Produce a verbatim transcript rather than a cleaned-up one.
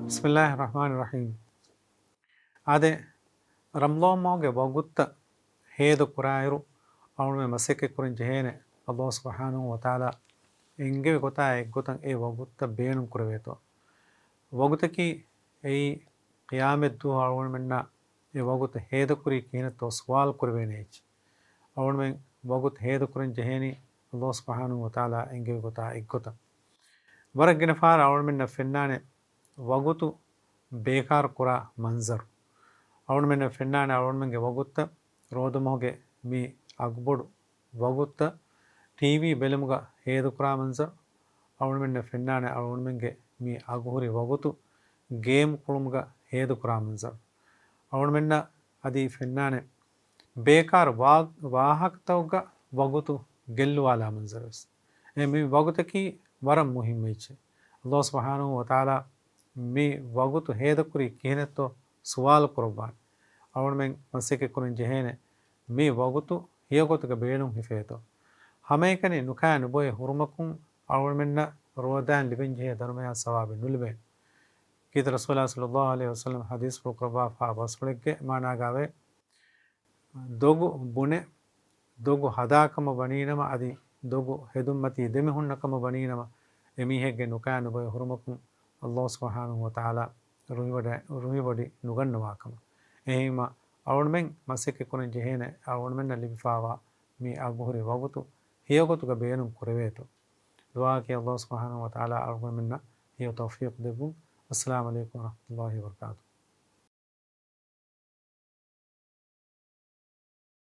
ބިސްމިއްލާހި ރަޙްމާނި ރަޙީމް. އާދެ، ރަމަޟާން މަހުގެ ވަގުތުތައް ހޭދަ ކުރާއިރު، އަޅުމެން މަސައްކަތް ކުރަން ޖެހޭނެ، ﷲ ސުބްޙާނަހޫ ވަތަޢާލާ އެންގެވި ގޮތާ އެއްގޮތަށް އެ ވަގުތުތައް ބޭނުން ކުރެވޭތޯ. ވަގުތަކީ އެއީ ޤިޔާމަތްދުވަހު އަޅުގަނޑުމެންނަށް އެ ވަގުތު ހޭދަކުރީ ކިހިނެއްތޯ ސުވާލު ކުރެވޭނެ އެއްޗެއް. އަޅުގަނޑުމެން ވަގުތު ހޭދަކުރަން ޖެހޭނީ ﷲ ސުބްޙާނަހޫ ވަތަޢާލާ އެންގެވި ގޮތާ އެއްގޮތަށް. ވަރަށް ގިނަ ފަހަރަށް އަޅުގަނޑުމެންނަށް ފެންނާނެ ވަގުތު ބޭކާރު ކުރާ މަންޒަރު. އަޅުގަނޑުމެންނަށް ފެންނާނެ އަޅުގަނޑުމެންގެ ވަގުތުތައް ރޯދަމަހުގެ މި އަގުބޮޑު ވަގުތުތައް ޓީވީ ބެލުމުގަ ހޭދަކުރާ މަންޒަރު. އަޅުގަނޑުމެންނަށް ފެންނާނެ އަޅުގަނޑުމެންގެ މި އަގުހުރި ވަގުތު ގޭމް ކުޅުމުގަ ހޭދަކުރާ މަންޒަރު. އަޅުގަނޑުމެންނަށް އަދި ފެންނާނެ ބޭކާރު ވާ-، ވާހަކަތަކުގަ ވަގުތު ގެއްލުވާލާ މަންޒަރުވެސް. އެ މި ވަގުތަކީ ވަރަށް މުހިއްމު އެއްޗެއް. ﷲ ސުބްޙާނަހޫ ވަތަޢާލާ މި ވަގުތު ހޭދަކުރީ ކިހިނެއްތޯ ސުވާލު ކުރައްވާނެ. އަޅުގަނޑުމެން މަސައްކަތް ކުރަން ޖެހޭނެ މި ވަގުތު ހެޔޮގޮތުގަ ބޭނުން ހިފޭތޯ. ހަމައެކަނި ނުކާ ނުބޮއެ ހުރުމަކުން އަޅުގަނޑުމެންނަށް ރޯދައިން ލިބެން ޖެހޭ ދަރުމަޔާ ސަވާބެއް ނުލިބޭނެ. ކީރިތި ރަސޫލާ ޞައްލައްލާހު ޢަލައިހި ވަސައްލަމަ ޙަދީޘްފުޅު ކުރައްވާފާ ބަސްފުޅެއްގެ މާނާގައިވޭ، ދޮގު ބުނެ، ދޮގު ހަދާކަމަށް ވަނީނަމަ، އަދި ދޮގު ހެދުންމަތީ ދެމިހުންނަކަމަށް ވަނީނަމަ، އެމީހެއްގެ ނުކާ ނުބޮއެ ހުރުމަކުން ﷲ ސުބްޙާނަހޫ ވަތަޢާލާ ރުހިވަޑަ-، ރުހިވޮޑި ނުގަންނަވާކަމަށް. އެހެންވީމަ، އަޅުގަނޑުމެން މަސައްކަތް ކުރަން ޖެހޭނެ، އަޅުގަނޑުމެންނަށް ލިބިފާވާ މި އަގުހުރި ވަގުތު ހެޔޮގޮތުގަ ބޭނުން ކުރެވޭތޯ. ދުޢާއަކީ ﷲ ސުބްޙާނަހޫ ވަތަޢާލާ އަޅުގަނޑުމެންނަށް ހެޔޮ ތައުފީޤު ދެއްވުން. އައްސަލާމު ޢަލައިކުމް ވަރަޙްމަތުﷲި ވަބަރަކާތުހު.